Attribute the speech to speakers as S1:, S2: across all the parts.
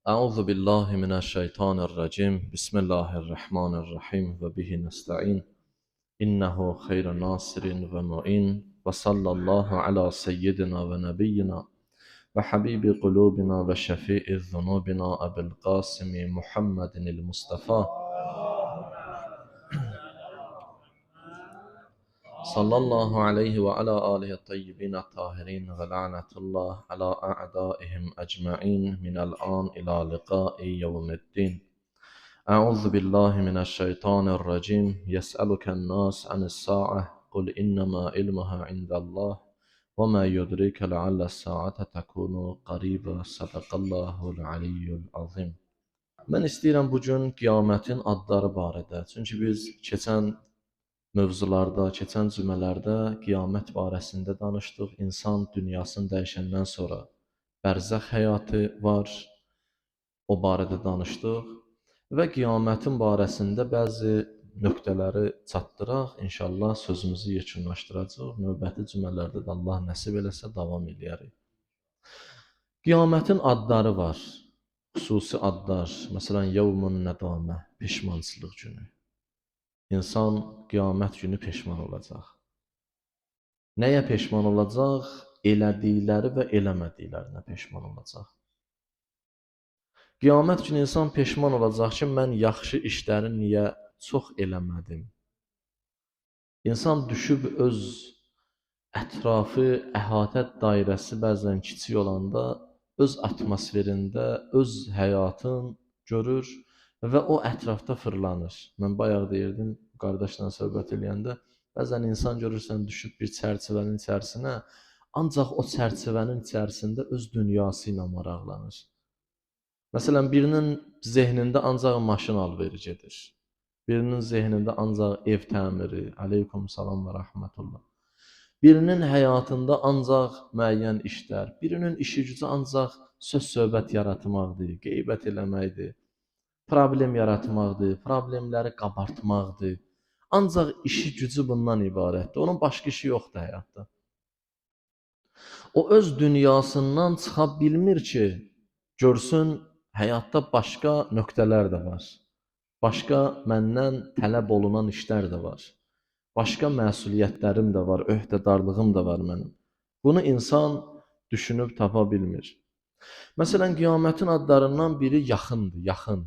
S1: Euzu billahi mineşşeytanirracim. Bismillahirrahmanirrahim ve bihi nestaîn. İnnehu hayrun nasirin ve muin. Ve sallallahu ala seyyidina ve nebiyyina ve habibi kulubina ve şefii zunubina Ebil Kasimi Muhammedinil Mustafa. Sallallahu aleyhi ve ala alihi tayyibin tahirin ve la'netullah ala a'daihim ecmaîn minel an ila liqai yevmiddin. Euzu billahi mineşşeytanirracim. Yes'eluken nas anis sa'ah. Kul innema ilmuha indallah ve ma yudrike lealles sa'ate tekunu qariba. Sadaqallahul aliyyul azim. Mən istəyirəm bu gün qiyamətin adları barədə. Çünki biz keçən mövzularda, keçən cümələrdə qiyamət barəsində danışdıq. İnsan dünyasını dəyişəndən sonra bərzəx həyatı var, o barədə danışdıq və qiyamətin barəsində bəzi nöqtələri çatdıraq. İnşallah sözümüzü yekunlaşdıracaq. Növbəti cümələrdə də Allah nəsib eləsə davam eləyərik. Qiyamətin adları var, xüsusi adlar. Məsələn, yevmun nədamə, peşmançılıq günü. İnsan qiyamət günü peşman olacaq. Nəyə peşman olacaq? Elədikləri və eləmədiklərinə peşman olacaq. Qiyamət günü insan peşman olacaq ki, mən yaxşı işləri niyə çox eləmədim? İnsan düşüb öz ətrafı, əhatə dairəsi bəzən kiçik olanda öz atmosferində, öz həyatın görür və o ətrafda fırlanır. Mən bayaq deyirdim, qardaşla söhbət eləyəndə, bəzən insan görürsən düşüb bir çərçivənin içərisinə, ancaq o çərçivənin içərisində öz dünyası ilə maraqlanır. Məsələn, birinin zehnində ancaq maşın alveri gedir. Birinin zehnində ancaq ev təmiri, aleykum salam və rəhmətullah. Birinin həyatında ancaq müəyyən işlər, birinin işi gücü ancaq söz-söhbət yaratmaqdır, qeybət eləməkdir, problem yaratmaqdır, problemləri qabartmaqdır. Ancaq işi gücü bundan ibarətdir. Onun başqa işi yoxdur həyatda. O öz dünyasından çıxa bilmir ki, görsün həyatda başqa nöqtələr də var. Başqa məndən tələb olunan işlər də var. Başqa məsuliyyətlərim də var, öhdədarlığım da var mənim. Bunu insan düşünüb tapa bilmir. Məsələn, qiyamətin adlarından biri yaxındır, yaxın.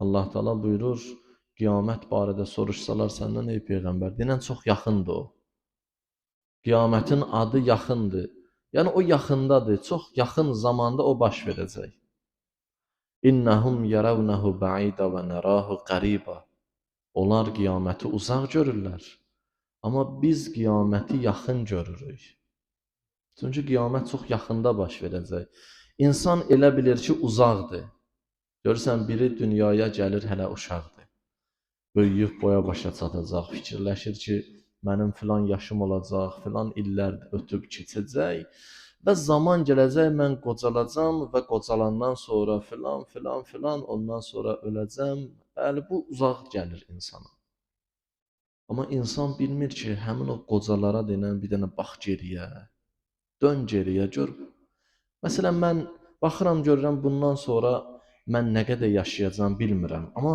S1: Allah Teala buyurur, qiyamət barədə soruşsalar səndən ey Peyğəmbər, denən çox yaxındır o. Qiyamətin adı yaxındır. Yəni o yaxındadır, çox yaxın zamanda o baş verəcək. İnnəhum yaravnehu ba'ida və narahu qariba. Onlar qiyaməti uzaq görürlər, amma biz qiyaməti yaxın görürük. Çünki qiyamət çox yaxında baş verəcək. İnsan elə bilir ki, uzaqdır. Görürsən, biri dünyaya gəlir, hələ uşaqdır. Böyüyüb boya başa çatacaq, fikirləşir ki, mənim filan yaşım olacaq, filan illər ötüb keçəcək və zaman gələcək, mən qocalacam və qocalandan sonra filan, filan, filan, ondan sonra öləcəm. Bəli, bu uzaq gəlir insana. Amma insan bilmir ki, həmin o qocalara denən bir dənə bax geriyə, dön geriyə, gör. Məsələn, mən baxıram, görürəm, bundan sonra mən nə qədər yaşayacağam bilmirəm. Amma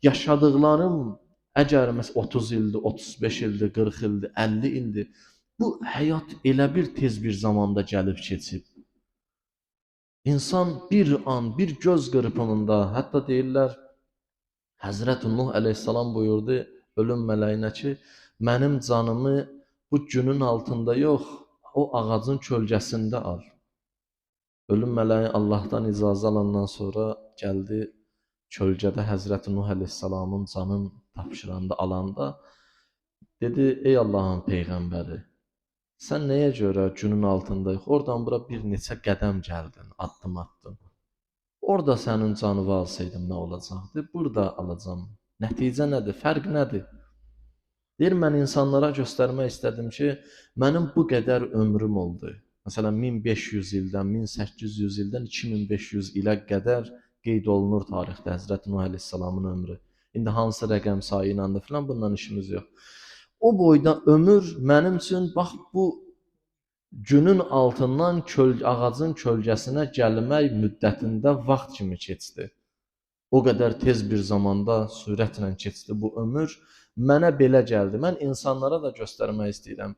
S1: yaşadıqlarım əgər məsələn 30 ildir, 35 ildir, 40 ildir, 50 ildir, bu həyat elə bir tez bir zamanda gəlib keçib. İnsan bir an, bir göz qırpımında, hətta deyirlər, Həzrət Nuh əleyhissalam buyurdu ölüm mələyinə ki, mənim canımı bu günün altında yox, o ağacın kölgəsində al. Ölüm mələyi Allahdan icazə alandan sonra gəldi kölgədə Həzrəti Nuh əleyhissalamın canını tapşıranda, alanda dedi, ey Allahın peyğəmbəri, sən nəyə görə günün altında yox, oradan bura bir neçə qədəm gəldin, addım atdın. Orada sənin canını alsaydım nə olacaqdı? Burada alacam. Nəticə nədir? Fərq nədir? Deyir, mən insanlara göstərmək istədim ki, mənim bu qədər ömrüm oldu. Məsələn, 1500 ildən, 1800 ildən 2500 ilə qədər qeyd olunur tarixdə Həzrəti Nuh əleyhissalamın ömrü. İndi hansı rəqəm sayı ilandır filan, bundan işimiz yox. O boyda ömür mənim üçün bax bu Günün altından ağacın kölgəsinə gəlmək müddətində vaxt kimi keçdi. O qədər tez bir zamanda sürətlə keçdi bu ömür. Mənə belə gəldi. Mən insanlara da göstərmək istəyirəm.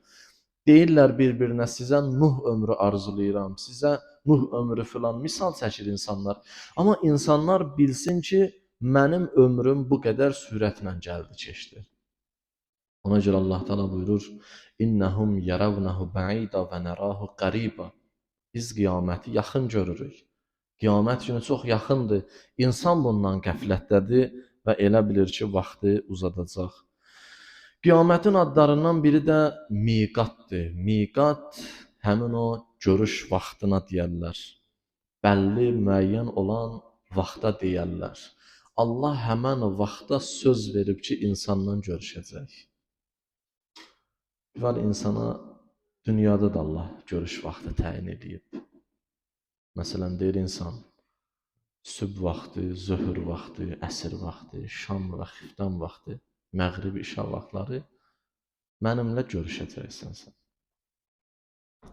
S1: Deyirlər bir-birinə, sizə Nuh ömrü arzulayıram, sizə Nuh ömrü filan misal çəkir insanlar. Amma insanlar bilsin ki, mənim ömrüm bu qədər sürətlə gəldi, keçdi. Ona görə Allah Teala buyurur: "İnnəhum yaravnahu ba'ida və narahu qariba." Biz qiyaməti yaxın görürük. Qiyamət günü çox yaxındır. İnsan bundan qəflətdədir və elə bilir ki, vaxtı uzadacaq. Qiyamətin adlarından biri də miqatdır. Miqat həmin o görüş vaxtına deyərlər. Bəlli, müəyyən olan vaxta deyərlər. Allah həmən vaxta söz verib ki, insandan görüşəcək. Əvvəl insana dünyada da Allah görüş vaxtı təyin edib. Məsələn, deyir insan, sübh vaxtı, zöhr vaxtı, əsr vaxtı, şam və xiftan vaxtı, məğrib, işa vaxtları mənimlə görüşəcəksən sən.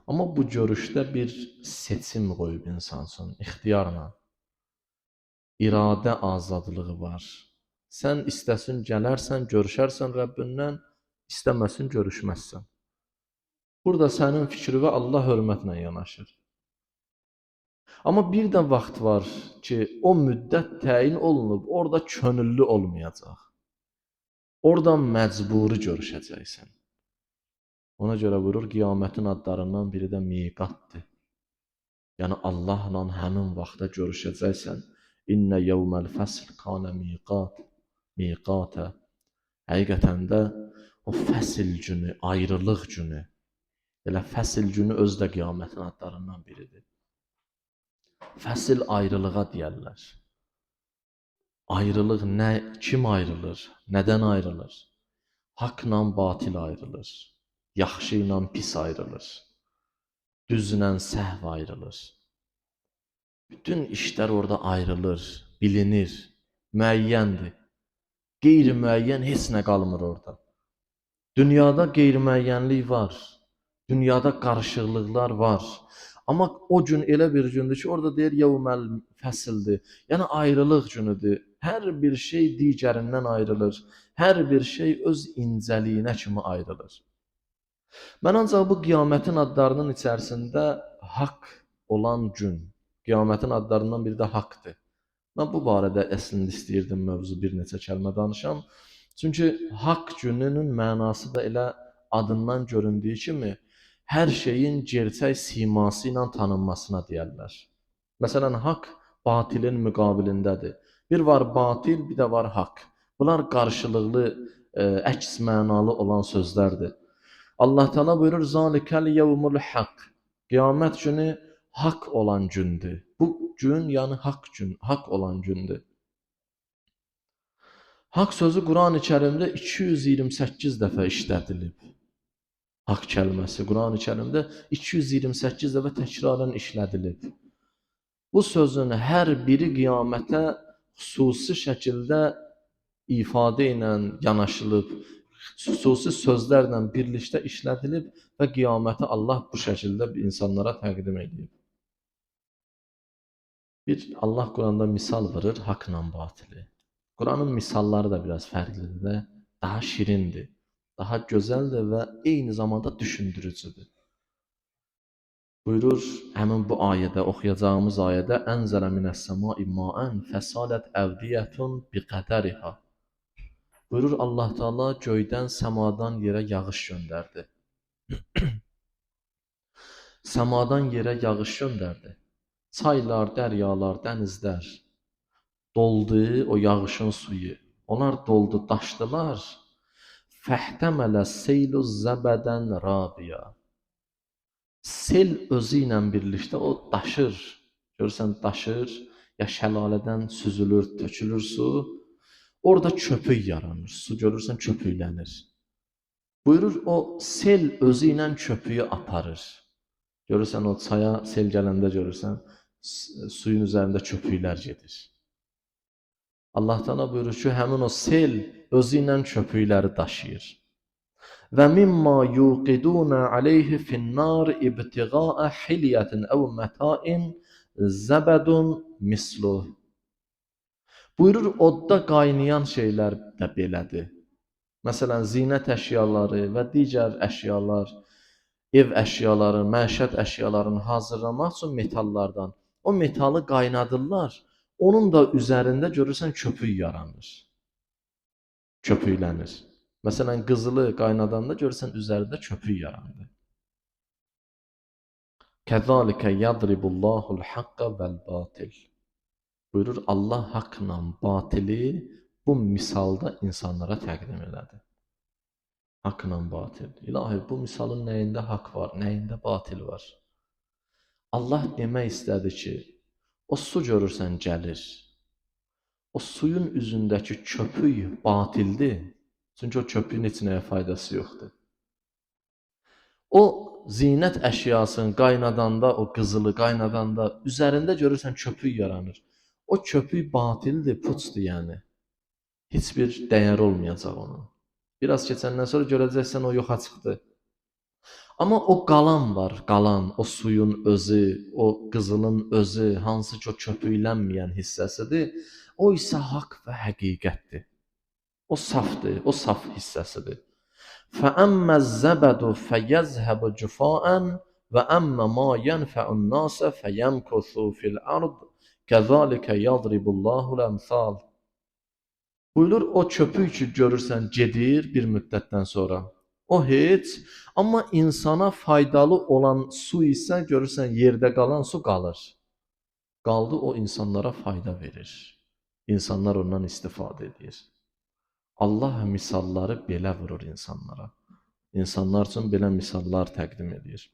S1: Amma bu görüşdə bir seçim qoyub insansın, ixtiyarla. İradə azadlığı var. Sən istəsin gələrsən, görüşərsən Rəbbindən, istəməsin görüşməzsən. Burada sənin fikrinə Allah hörmətlə yanaşır. Amma bir də vaxt var ki, o müddət təyin olunub, orada könüllü olmayacaq. Orada məcburi görüşəcəksən. Ona görə buyurur, qiyamətin adlarından biri də miqatdır. Yəni Allahla həmin vaxta görüşəcəksən. İnnə yevməl fəsl kanə miqat, miqatə. Həqiqətən də o fəsil günü, ayrılıq günü, elə fəsil günü özü də qiyamətin adlarından biridir. Fəsil ayrılığa deyərlər. Ayrılıq nə, kim ayrılır, nədən ayrılır? Haqla batil ayrılır, yaxşı ilə pis ayrılır, düzlə səhv ayrılır. Bütün işlər orada ayrılır, bilinir, müəyyəndir. Qeyri-müəyyən heç nə qalmır orada. Dünyada qeyri-müəyyənlik var, dünyada qarışıqlıqlar var. Amma o gün elə bir gündür ki, orada deyir yevməl fəsildir, yəni ayrılıq günüdür. Hər bir şey digərindən ayrılır, hər bir şey öz incəliyinə kimi ayrılır. Mən ancaq bu qiyamətin adlarının içərisində haqq olan gün, qiyamətin adlarından biri də haqdır. Mən bu barədə əslində istəyirdim mövzu bir neçə kəlmə danışam. Çünki haqq gününün mənası da elə adından göründüyü kimi hər şeyin gerçək siması ilə tanınmasına deyərlər. Məsələn, haqq batilin müqabilindədir. Bir var batil, bir də var haqq. Bunlar qarşılıqlı, əks mənalı olan sözlərdir. Allah Teala buyurur: "Zalikəl yevmul haqq." Qiyamət günü haqq olan gündür. Bu gün, yəni haqq gün, haqq olan gündür. Haqq sözü Quran-ı Kərimdə 228 dəfə işlədilib. Haqq kəlməsi Quran-ı Kərimdə 228 dəfə təkrarən işlədilib. Bu sözün hər biri qiyamətə xüsusi şəkildə ifadə ilə yanaşılıb, xüsusi sözlərlə birlikdə işlədilib və qiyaməti Allah bu şəkildə insanlara təqdim edib. Bir Allah Quranda misal verir haqla batili. Quranın misalları da biraz fərqlidir də, daha şirindir, daha gözəldir və eyni zamanda düşündürücüdür. Buyurur həmin bu ayədə, oxuyacağımız ayədə: "Ənzələ minəs-səmai ma'an fəsalət əvdiyətun biqədəriha." Buyurur Allah Teala göydən, səmadan yerə yağış göndərdi. Səmadan yerə yağış göndərdi. Çaylar, dəryalar, dənizlər doldu o yağışın suyu. Onlar doldu, daşdılar. Fəhtəmələ seylu zəbədən rabiya. Sel özü ilə birlikdə o daşır. Görürsən, daşır, ya şəlalədən süzülür, tökülür su. Orada köpük yaranır. Su görürsən, köpüklənir. Buyurur, o sel özü ilə köpüyü aparır. Görürsən, o çaya sel gələndə görürsən, suyun üzərində köpüklər gedir. Allah Teala buyurur ki, həmin o sel özü ilə köpükləri daşıyır. Və mimma yuqiduna aleyhi finnar ibtigaa hilyetin ev meta'in zəbədun misluh. Buyurur, odda qaynayan şeylər də belədir. Məsələn, zinət əşyaları və digər əşyalar, ev əşyaları, məişət əşyalarını hazırlamaq üçün metallardan. O metalı qaynadırlar, onun da üzərində görürsən köpük yaranır. Köpüklənir. Məsələn, qızılı qaynadanda görürsən üzərində köpük yarandı. Kəzəlikə yadribullahul haqqə vəl-batil. Buyurur, Allah haqla batili bu misalda insanlara təqdim elədi. Haqla batil. İlahi, bu misalın nəyində haqq var, nəyində batil var? Allah demək istədi ki, o su görürsən gəlir. O suyun üzündəki köpük batildir. Çünki o köpüyün heç nəyə faydası yoxdur. O zinət əşyasını qaynadanda, o qızılı qaynadanda üzərində görürsən köpük yaranır. O köpük batildir, puçdur yəni. Heç bir dəyəri olmayacaq onun. Biraz keçəndən sonra görəcəksən o yoxa çıxdı. Amma o qalan var, qalan, o suyun özü, o qızılın özü, hansı ki o köpüklənməyən hissəsidir, o isə haqq və həqiqətdir. O safdır, o saf hissəsidir. فَأَمَّا الزَّبَدُ فَيَذْهَبُ جُفَاءً وَأَمَّا مَا يَنْفَعُ النَّاسَ فَيَمْكُثُ فِي الْأَرْضِ كَذَٰلِكَ يَضْرِبُ اللّٰهُ الْأَمْثَالِ. Buyurur, o köpük ki görürsən gedir bir müddətdən sonra. O heç, amma insana faydalı olan su isə görürsən yerdə qalan su qalır. Qaldı, o insanlara fayda verir. İnsanlar ondan istifadə edir. Allah misalları belə vurur insanlara. İnsanlar üçün belə misallar təqdim edir.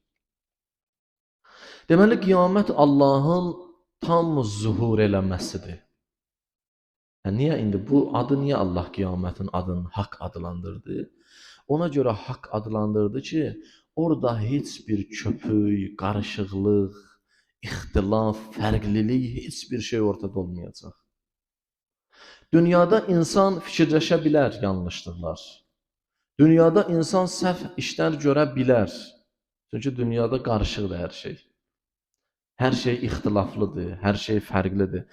S1: Deməli, qiyamət Allahın tam zuhur eləməsidir. Niyə indi bu adı, niyə Allah qiyamətin adını haqq adlandırdı? Ona görə haqq adlandırdı ki, orada heç bir köpük, qarışıqlıq, ixtilaf, fərqlilik, heç bir şey ortada olmayacaq. Dünyada insan fikirləşə bilər yanlışlıqlar. Dünyada insan səhv işlər görə bilər. Çünki dünyada qarışıqdır hər şey. Hər şey ixtilaflıdır, hər şey fərqlidir.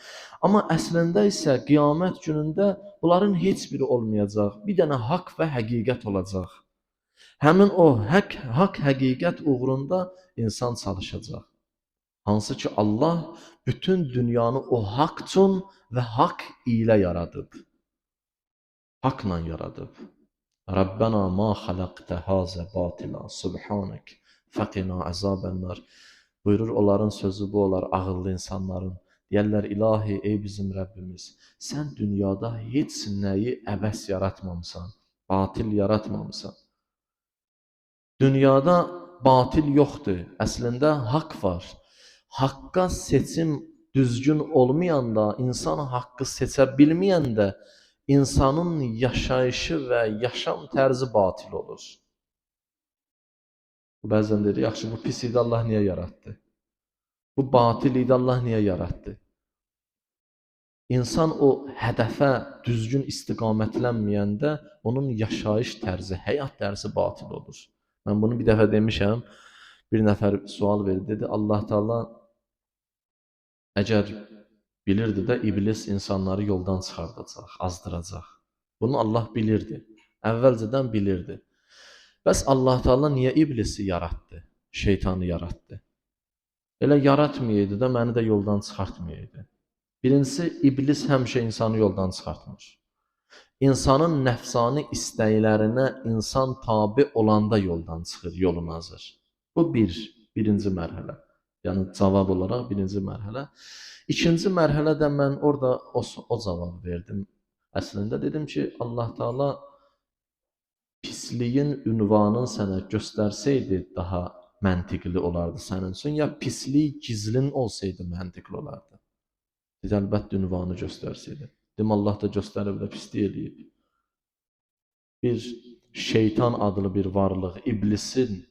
S1: Amma əslində isə qiyamət günündə bunların heç biri olmayacaq. Bir dənə haqq və həqiqət olacaq. Həmin o haqq həqiqət uğrunda insan çalışacaq. Hansı ki Allah bütün dünyanı o haqq üçün və haqq ilə yaradıb. Haqla yaradıb. Rabbena ma xalaqtə hazə batila subhanak fəqina əzabənnar. Buyurur, onların sözü bu olar, ağıllı insanların. Deyərlər, ilahi, ey bizim Rəbbimiz, sən dünyada heç nəyi əbəs yaratmamısan, batil yaratmamısan. Dünyada batil yoxdur, əslində haqq var. Haqqa seçim düzgün olmayanda, insan haqqı seçə bilməyəndə, insanın yaşayışı və yaşam tərzi batil olur. Bəzən deyir, yaxşı, bu pis idi, Allah niyə yaratdı? Bu batil idi, Allah niyə yaratdı? İnsan o hədəfə düzgün istiqamətlənməyəndə onun yaşayış tərzi, həyat tərzi batil olur. Mən bunu bir dəfə demişəm, bir nəfər sual verdi, dedi, Allah Teala əgər bilirdi də iblis insanları yoldan çıxardacaq, azdıracaq. Bunu Allah bilirdi, əvvəlcədən bilirdi. Bəs Allah Teala niyə iblisi yaratdı, şeytanı yaratdı? Elə yaratmayaydı da, məni də yoldan çıxartmayaydı. Birincisi, iblis həmişə insanı yoldan çıxartmır. İnsanın nəfsani istəklərinə insan tabi olanda yoldan çıxır, yolunu azır. Bu birinci mərhələ. Yəni cavab olaraq birinci mərhələ. İkinci mərhələdə mən orada o cavabı verdim. Əslində dedim ki, Allah Teala pisliyin ünvanını sənə göstərsəydi daha məntiqli olardı sənin üçün, ya pislik gizlin olsaydı məntiqli olardı. Dedi, əlbəttə ünvanı göstərsəydi. Dedim, Allah da göstərib də pislik eləyib. Bir şeytan adlı bir varlıq, iblisin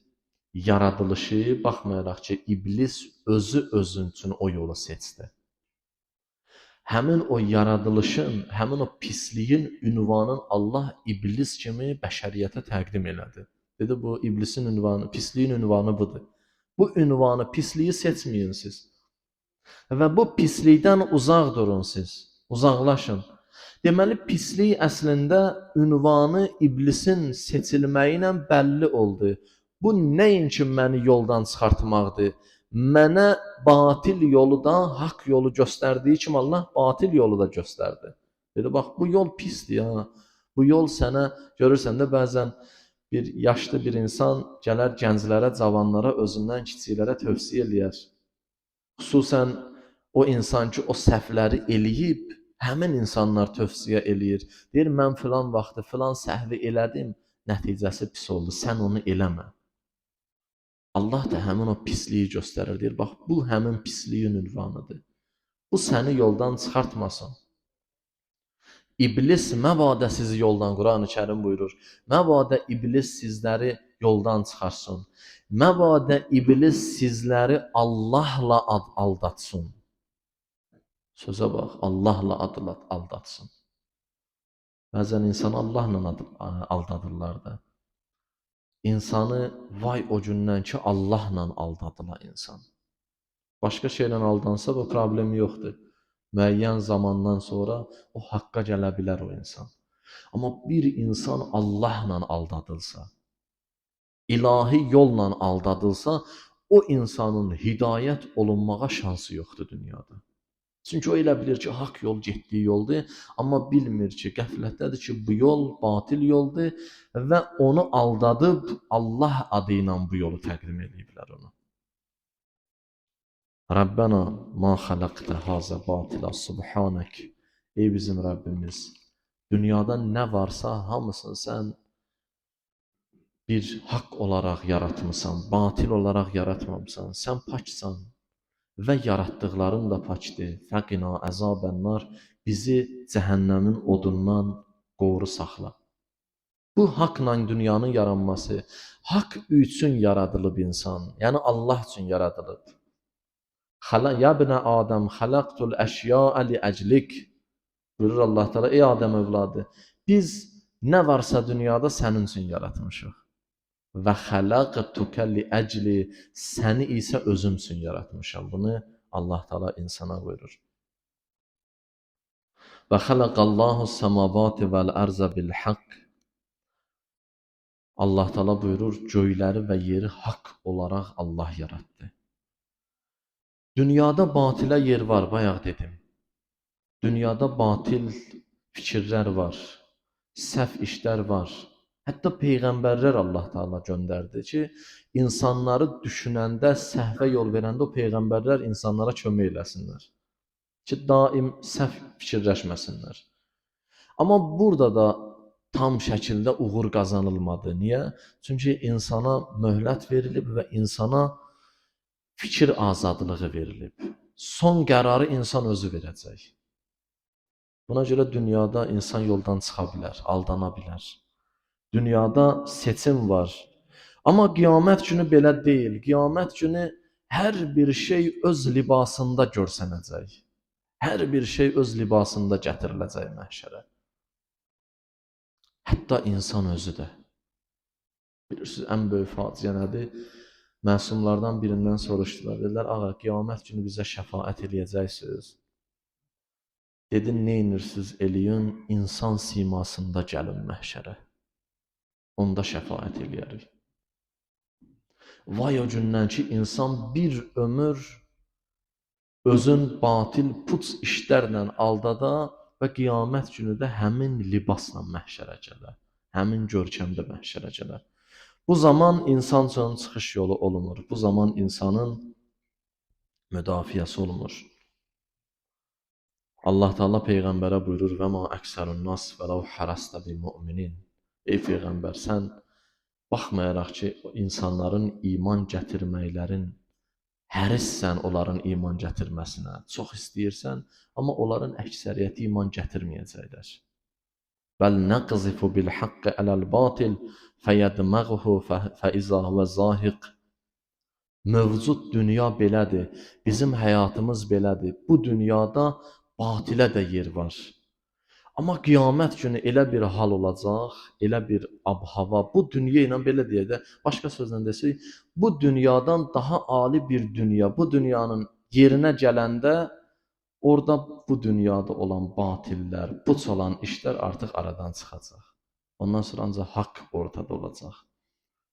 S1: yaradılışı, baxmayaraq ki, iblis özü özün üçün o yolu seçdi. Həmin o yaradılışın, həmin o pisliyin ünvanın Allah iblis kimi bəşəriyyətə təqdim elədi. Dedi, bu iblisin ünvanı, pisliyin ünvanı budur. Bu ünvanı, pisliyi seçməyin siz. Və bu pislikdən uzaq durun siz, uzaqlaşın. Deməli, pislik əslində ünvanı iblisin seçilməyi ilə bəlli oldu. Bu nəinki məni yoldan çıxartmaqdır. Mənə batil yolu da, haqq yolu göstərdiyi kimi Allah batil yolu da göstərdi. Dedi, bax, bu yol pisdir ha. Bu yol sənə, görürsən də bəzən bir yaşlı bir insan gələr gənclərə, cavanlara, özündən kiçiklərə tövsiyə eləyər. Xüsusən o insan ki, o səhvləri eləyib, həmin insanlar tövsiyə eləyir. Deyir, mən filan vaxtı filan səhvi elədim, nəticəsi pis oldu, sən onu eləmə. Allah da həmin o pisliyi göstərir. Deyir, bax, bu həmin pisliyin ünvanıdır. Bu səni yoldan çıxartmasın. İblis məbadə sizi yoldan, Quran-ı Kərim buyurur, məbadə iblis sizləri yoldan çıxarsın. Məbadə iblis sizləri Allahla aldatsın. Sözə bax, Allahla aldatsın. Bəzən insanı Allahla aldadırlar da. İnsanı vay o gündən ki, Allahla aldadılar insan. Başqa şeylə aldansa bu problemi yoxdur. Müəyyən zamandan sonra o haqqa gələ bilər o insan. Amma bir insan Allahla aldadılsa, ilahi yolla aldadılsa, o insanın hidayət olunmağa şansı yoxdur dünyada. Çünki o elə bilir ki, haqq yol getdiyi yoldur, amma bilmir ki, qəflətdədir ki, bu yol batil yoldur və onu aldadıb Allah adı ilə bu yolu təqdim ediblər ona. Rəbbənə ma xalaqtə hazə batilə subhanək. Ey bizim Rəbbimiz, dünyada nə varsa hamısını sən bir haqq olaraq yaratmısan, batil olaraq yaratmamısan. Sən paksan və yaratdıqların da pakdır. Fəqina əzabənnar, bizi cəhənnəmin odundan qoru saxla. Bu haqla dünyanın yaranması, haqq üçün yaradılıb insan, yəni Allah üçün yaradılıb. Ya bnə Adəm, xalaqtul əşyaə li əclik. Buyurur Allah Teala, ey Adəm övladı, biz nə varsa dünyada sənin üçün yaratmışıq. Və xalaqtuka li əcli, səni isə özüm üçün yaratmışam. Bunu Allah Teala insana buyurur. Və xalaqallahu səmavati vəl ərzə bil haqq. Allah Teala buyurur, göyləri və yeri haqq olaraq Allah yaratdı. Dünyada batilə yer var, bayaq dedim. Dünyada batil fikirlər var, səhv işlər var. Hətta peyğəmbərlər Allah Teala göndərdi ki, insanları düşünəndə, səhvə yol verəndə o peyğəmbərlər insanlara kömək eləsinlər. Ki, daim səhv fikirləşməsinlər. Amma burada da tam şəkildə uğur qazanılmadı. Niyə? Çünki insana möhlət verilib və insana fikir azadlığı verilib. Son qərarı insan özü verəcək. Buna görə dünyada insan yoldan çıxa bilər, aldana bilər. Dünyada seçim var. Amma qiyamət günü belə deyil. Qiyamət günü hər bir şey öz libasında görsənəcək. Hər bir şey öz libasında gətiriləcək məhşərə. Hətta insan özü də. Bilirsiniz, ən böyük faciə nədir? Məsumlardan birindən soruşdular. Dedilər, ağa, qiyamət günü bizə şəfaət eləyəcəksiniz. Dedi, nə edirsiniz eləyin, insan simasında gəlin məhşərə. Onda şəfaət eləyərik. Vay o gündən ki, insan bir ömür özün batil, puç işlərlə aldada və qiyamət günü də həmin libasla məhşərə gələr. Həmin görkəmdə məhşərə gələr. Bu zaman insan üçün çıxış yolu olmur. Bu zaman insanın müdafiəsi olmur. Allah Teala peyğəmbərə buyurur: "Və ma əksərun nas vələv harasta bi mu'minin." Ey peyğəmbər, sən baxmayaraq ki, insanların iman gətirməklərin hərissən onların iman gətirməsinə, çox istəyirsən, amma onların əksəriyyəti iman gətirməyəcəklər. Bəl nəqzifu bil haqqi ələl batil fəyədməğhu fəizə huvə zahiq. Mövcud dünya belədir, bizim həyatımız belədir. Bu dünyada batilə də yer var. Amma qiyamət günü elə bir hal olacaq, elə bir ab-hava, bu dünya ilə belə deyək də, başqa sözlə desək, bu dünyadan daha ali bir dünya, bu dünyanın yerinə gələndə orada bu dünyada olan batillər, puç olan işlər artıq aradan çıxacaq. Ondan sonra ancaq haqq ortada olacaq.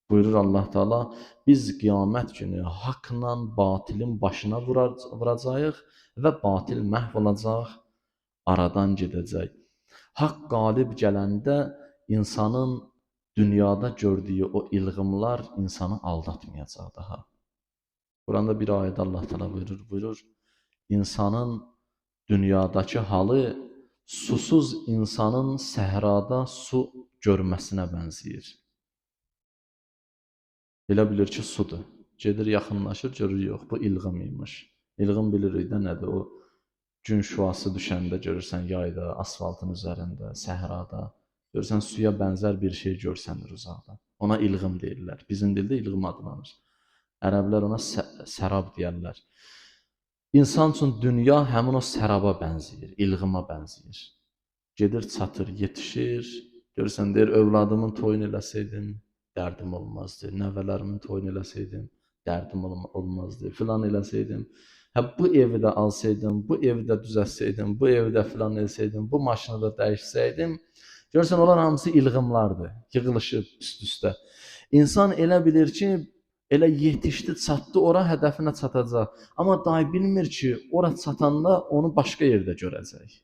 S1: Buyurur Allah Teala, biz qiyamət günü haqla batilin başına vuracağıq və batil məhv olacaq, aradan gedəcək. Haqq qalib gələndə insanın dünyada gördüyü o ilğımlar insanı aldatmayacaq daha. Quranda bir ayədə Allah Teala buyurur, insanın dünyadakı halı susuz insanın səhrada su görməsinə bənzəyir. Elə bilir ki, sudur. Gedir, yaxınlaşır, görür, yox, bu ilğım imiş. İlğım bilirik də nədir? O gün şüası düşəndə görürsən yayda, asfaltın üzərində, səhrada, görürsən suya bənzər bir şey görsənir uzaqda. Ona ilğım deyirlər. Bizim dildə ilğım adlanır. Ərəblər ona sərab deyərlər. İnsan üçün dünya həmin o səraba bənzəyir, ilğıma bənzəyir. Gedir, çatır, yetişir, görürsən, deyir, övladımın toyunu eləsəydim, dərdim olmazdı. Nəvələrimin toyunu eləsəydim, dərdim olmazdı. Filan eləsəydim, hə, bu evi də alsaydım, bu evi də düzəltsəydim, bu evi də filan eləsəydim, bu maşını da dəyişsəydim. Görürsən, onlar hamısı ilğımlardır, yığılışıb üst-üstə. İnsan elə bilir ki, elə yetişdi, çatdı, ora hədəfinə çatacaq. Amma dahi bilmir ki, ora çatanda onu başqa yerdə görəcək.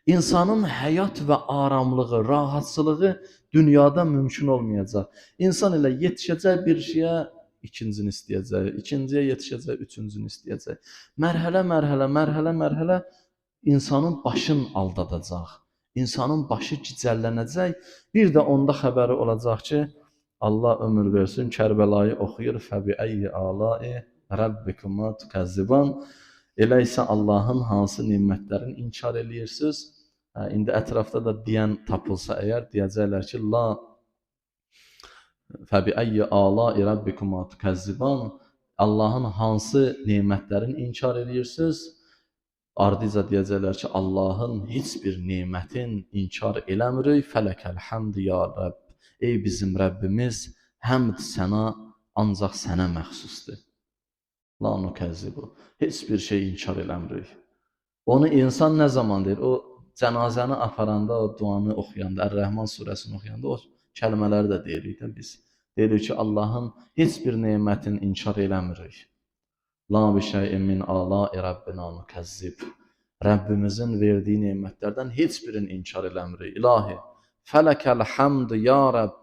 S1: İnsanın həyat və aramlığı, rahatçılığı dünyada mümkün olmayacaq. İnsan elə yetişəcək bir şeyə, ikincini istəyəcək, ikinciyə yetişəcək, üçüncünü istəyəcək. Mərhələ, mərhələ, mərhələ, mərhələ insanın başın aldadacaq. İnsanın başı gicəllənəcək. Bir də onda xəbəri olacaq ki, Allah ömür versin, Kərbəlayı oxuyur, Fəbi əyyi alai rəbbikuma tükəzziban. Elə isə Allahın hansı nemətlərini inkar eləyirsiniz? Hə, indi ətrafda da deyən tapılsa əgər, deyəcəklər ki, la fəbi əyyi alai rəbbikuma tükəzziban. Allahın hansı nemətlərini inkar eləyirsiniz? Ardıca deyəcəklər ki, Allahın heç bir nemətin inkar eləmirik. Fələkəl həmd ya Rəbb. Ey bizim Rəbbimiz, həmd sənə ancaq sənə məxsusdur. La nukəzzibu. Heç bir şey inkar eləmirik. Onu insan nə zaman deyir? O cənazəni aparanda, o duanı oxuyanda, Ər-Rəhman surəsini oxuyanda o kəlmələri də deyirik də biz. Deyirik ki, Allahın heç bir nemətini inkar eləmirik. La bi şeyin min alai Rabbina nukəzzib. Rəbbimizin verdiyi nemətlərdən heç birini inkar eləmirik. İlahi, fələkəl həmd ya Rəbb.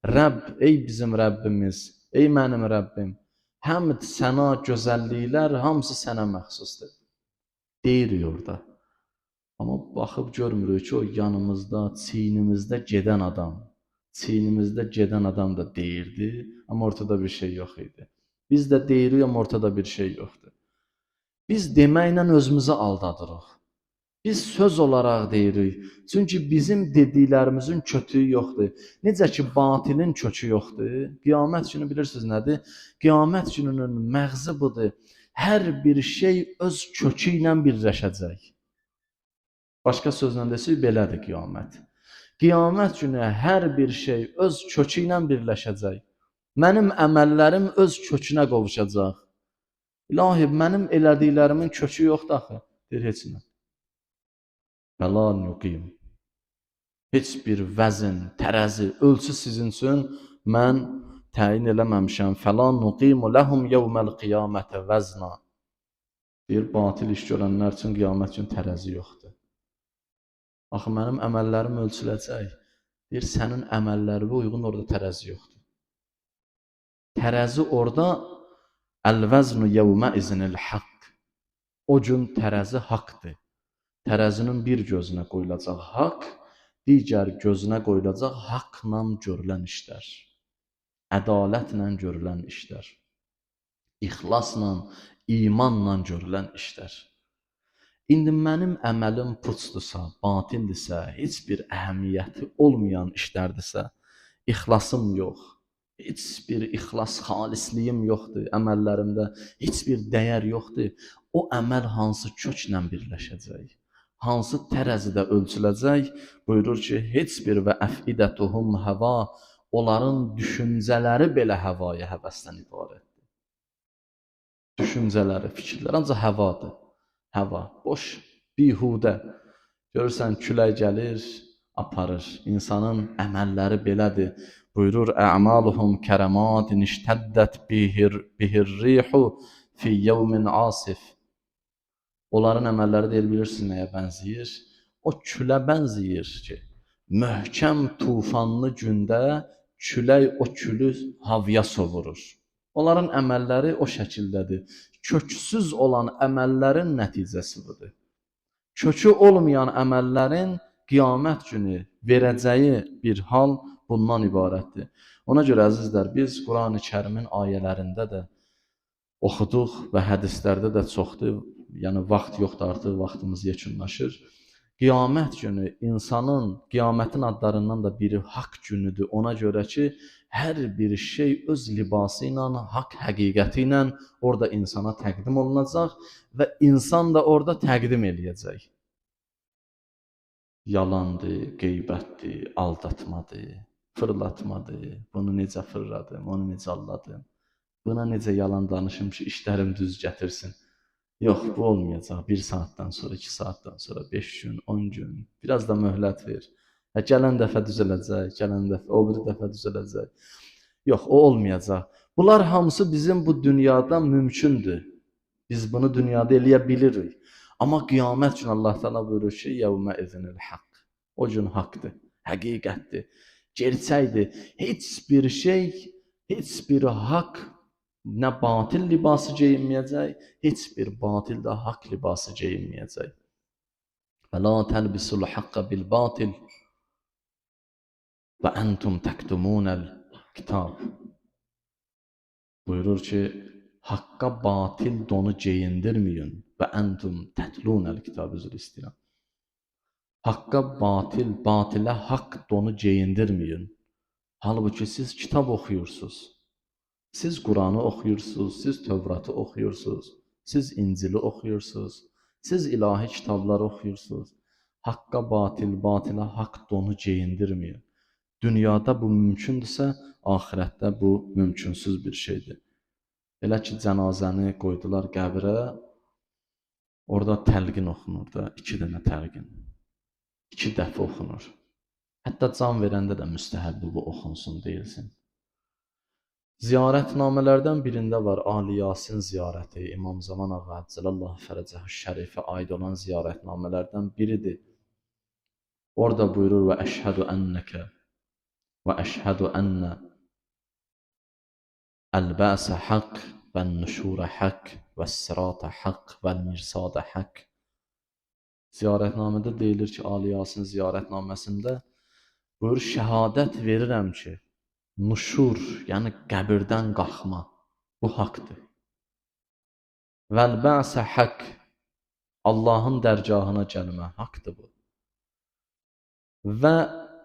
S1: Rəbb, ey bizim Rəbbimiz, ey mənim Rəbbim. Həmd, səna, gözəlliklər hamısı sənə məxsusdur. Deyirik orada. Amma baxıb görmürük ki, o yanımızda, çiynimizdə gedən adam, çiynimizdə gedən adam da deyirdi, amma ortada bir şey yox idi. Biz də deyirik, amma ortada bir şey yoxdur. Biz deməklə özümüzü aldadırıq. Biz söz olaraq deyirik. Çünki bizim dediklərimizin kötüyü yoxdur. Necə ki, batilin kökü yoxdur. Qiyamət günü bilirsiniz nədir? Qiyamət gününün məğzi budur. Hər bir şey öz kökü ilə birləşəcək. Başqa sözlə desək, belədir qiyamət. Qiyamət günü hər bir şey öz kökü ilə birləşəcək. Mənim əməllərim öz kökünə qovuşacaq. İlahi, mənim elədiklərimin kökü yoxdur axı. Deyir, heç nə. Fəla nuqim. Heç bir vəzin, tərəzi, ölçü sizin üçün mən təyin eləməmişəm. Fəla nuqimu ləhum yevməl qiyamətə vəzna. Deyir, batil iş görənlər üçün qiyamət üçün tərəzi yoxdur. Axı, mənim əməllərim ölçüləcək. Deyir, sənin əməllərinə uyğun orada tərəzi yoxdur. Tərəzi orada əl-vəznu yevmə izinil haqq. O gün tərəzi haqdır. Tərəzinin bir gözünə qoyulacaq haqq, digər gözünə qoyulacaq haqla görülən işlər. Ədalətlə görülən işlər. İxlasla, imanla görülən işlər. İndi mənim əməlim puçdursa, batildirsə, heç bir əhəmiyyəti olmayan işlərdirsə, ixlasım yox, heç bir ixlas, xalisliyim yoxdur əməllərimdə, heç bir dəyər yoxdur. O əməl hansı köklə birləşəcək? Hansı tərəzidə ölçüləcək? Buyurur ki, heç bir və əfidətuhum həva, onların düşüncələri belə həvaya həvəsdən ibarətdir. Düşüncələri, fikirlər ancaq həvadır. Həva, boş, bihudə. Görürsən, külək gəlir, aparır. İnsanın əməlləri belədir. Buyurur, ə'maluhum kərəmadin iştəddət bihir-rihu fi yevmin asif. Onların əməlləri deyir, bilirsiniz nəyə bənzəyir? O külə bənzəyir ki, möhkəm tufanlı gündə külək o külü havaya sovurur. Onların əməlləri o şəkildədir. Köksüz olan əməllərin nəticəsi budur. Kökü olmayan əməllərin qiyamət günü verəcəyi bir hal bundan ibarətdir. Ona görə əzizlər, biz Qurani-Kərimin ayələrində də oxuduq və hədislərdə də çoxdur. Yəni vaxt yoxdur artıq, vaxtımız yekunlaşır. Qiyamət günü insanın, qiyamətin adlarından da biri haqq günüdür. Ona görə ki, hər bir şey öz libası ilə, haqq həqiqəti ilə orada insana təqdim olunacaq və insan da orada təqdim eləyəcək. Yalandır, qeybətdir, aldatmadır, fırlatmadır. Bunu necə fırladım, onu necə alladım, buna necə yalan danışım ki, işlərim düz gətirsin. Yox, bu olmayacaq. 1 saatdan sonra, 2 saatdan sonra, 5 gün, 10 gün. Biraz da möhlət ver. Hə, gələn dəfə düzələcək, gələn dəfə, o biri dəfə düzələcək. Yox, o olmayacaq. Bunlar hamısı bizim bu dünyada mümkündür. Biz bunu dünyada eləyə bilirik. Amma qiyamət günü Allah Teala buyurur ki, yevmə izinil haqq. O gün haqqdır, həqiqətdir, gerçəkdir. Heç bir şey, heç bir haqq nə batil libası geyinməyəcək, heç bir batil də haqq libası geyinməyəcək. Və la təlbisul haqqa bil batil və entum təktumunəl kitab. Buyurur ki, haqqa batil donu geyindirməyin və entum tətlunəl kitab, üzr istəyirəm. Haqqa batil, batilə haqq donu geyindirməyin. Halbuki siz kitab oxuyursunuz. Siz Quranı oxuyursunuz, siz Tövratı oxuyursunuz, siz İncili oxuyursunuz, siz ilahi kitabları oxuyursunuz. Haqqa batil, batilə haqq donu geyindirməyin. Dünyada bu mümkündürsə, axirətdə bu mümkünsüz bir şeydir. Elə ki, cənazəni qoydular qəbrə, orada təlqin oxunur da, 2 dənə təlqin. 2 dəfə oxunur. Hətta can verəndə də müstəhəbdir bu oxunsun, deyilsin. Ziyarətnamələrdən birində var Ali Yasin ziyarəti, İmam Zaman Ağa Əcəlallahu Fərəcəhu Şərifə aid olan ziyarətnamələrdən biridir. Orada buyurur və əşhədu ennəkə və əşhədu ennə əl-bəsə haqq və nüşurə haqq və sirata haqq və mirsadə haqq. Ziyarətnamədə deyilir ki, Ali Yasin ziyarətnaməsində buyurur, şəhadət verirəm ki, nuşur, yəni qəbirdən qalxma, bu haqdır. Vəl-bəsə haqq, Allahın dərgahına gəlmə, haqdır bu. Və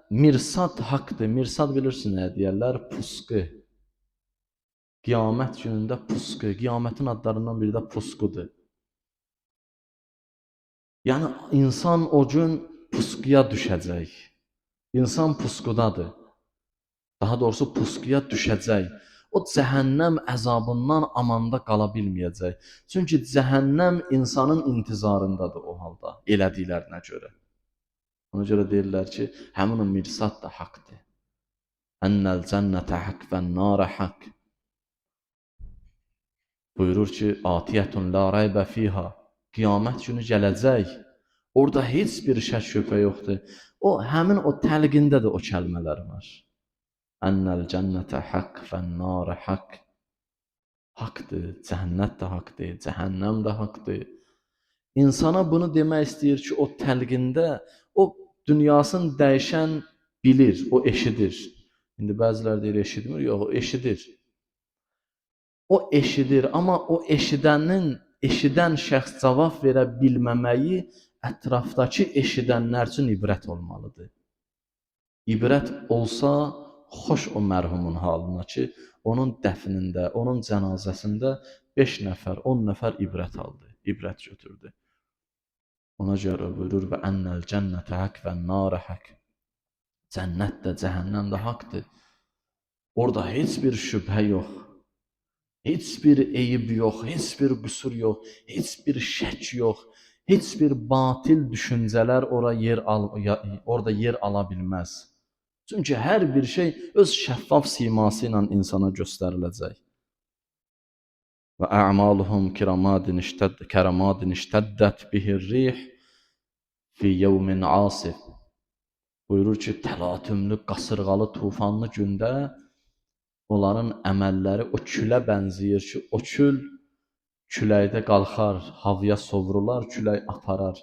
S1: mirsad haqdır. Mirsad bilirsin nə deyərlər? Pusqu. Qiyamət günündə pusqu. Qiyamətin adlarından biri də pusqudur. Yəni insan o gün pusquya düşəcək. İnsan pusqudadır. Daha doğrusu pusquya düşəcək. O cəhənnəm əzabından amanda qala bilməyəcək. Çünki cəhənnəm insanın intizarındadır o halda, elədiklərinə görə. Ona görə deyirlər ki, həmin o mirsad da haqdır. Ennəl cənnətə haqq və nara haqq. Buyurur ki, atiyətun la raybə fiha. Qiyamət günü gələcək. Orada heç bir şək şübhə yoxdur. O, həmin o təlqində də o kəlmələr var. Ennəl cənnətə haqq və nara haqq. Haqdır, cənnət də haqdır, cəhənnəm də haqdır. İnsana bunu demək istəyir ki, o təlqində o dünyasını dəyişən bilir, o eşidir. İndi bəzilər deyir, eşitmir. Yox, o eşidir. O eşidir, amma o eşidən şəxs cavab verə bilməməyi ətrafdakı eşidənlər üçün ibrət olmalıdır. İbrət olsa, xoş o mərhumun halına ki, onun dəfnində, onun cənazəsində 5 nəfər, 10 nəfər ibrət aldı, ibrət götürdü. Ona görə buyurur və ennel cənnətə haqq və nara haqq. Cənnət də, cəhənnəm də haqdır. Orada heç bir şübhə yox, heç bir eyib yox, heç bir qüsur yox, heç bir şək yox, heç bir batil düşüncələr orada yer ala bilməz. Çünki hər bir şey öz şəffaf siması ilə insana göstəriləcək. Və a'maluhum keramadin iştəddət bihir-rih fi yevmin asif. Buyurur ki, təlatümlü, qasırğalı, tufanlı gündə onların əməlləri o külə bənzəyir ki, o kül küləkdə qalxar, havaya sovrular, külək aparar.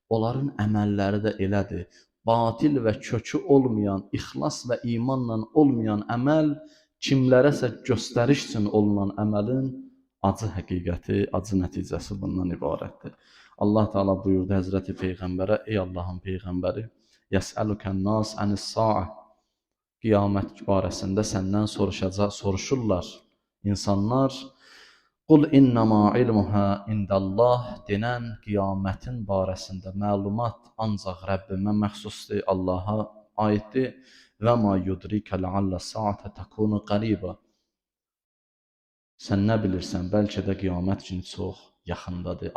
S1: Onların əməlləri də elədir. Batil və kökü olmayan, ixlas və imanla olmayan əməl, kimlərəsə göstəriş üçün olunan əməlin acı həqiqəti, acı nəticəsi bundan ibarətdir. Allah Teala buyurdu Həzrəti Peyğəmbərə, ey Allahın Peyğəmbəri, Yəsəlükən nas ənis-sa'a. Qiyamət barəsində səndən soruşurlar insanlar. Qul innama ilmuha indallah denən qiyamətin barəsində məlumat ancaq Rəbbimə məxsusdur, Allaha aiddir. Və ma yudrika la'alla sa'ata takunu qariba. Sən nə bilirsən, bəlkə də qiyamət günü çox yaxındadır.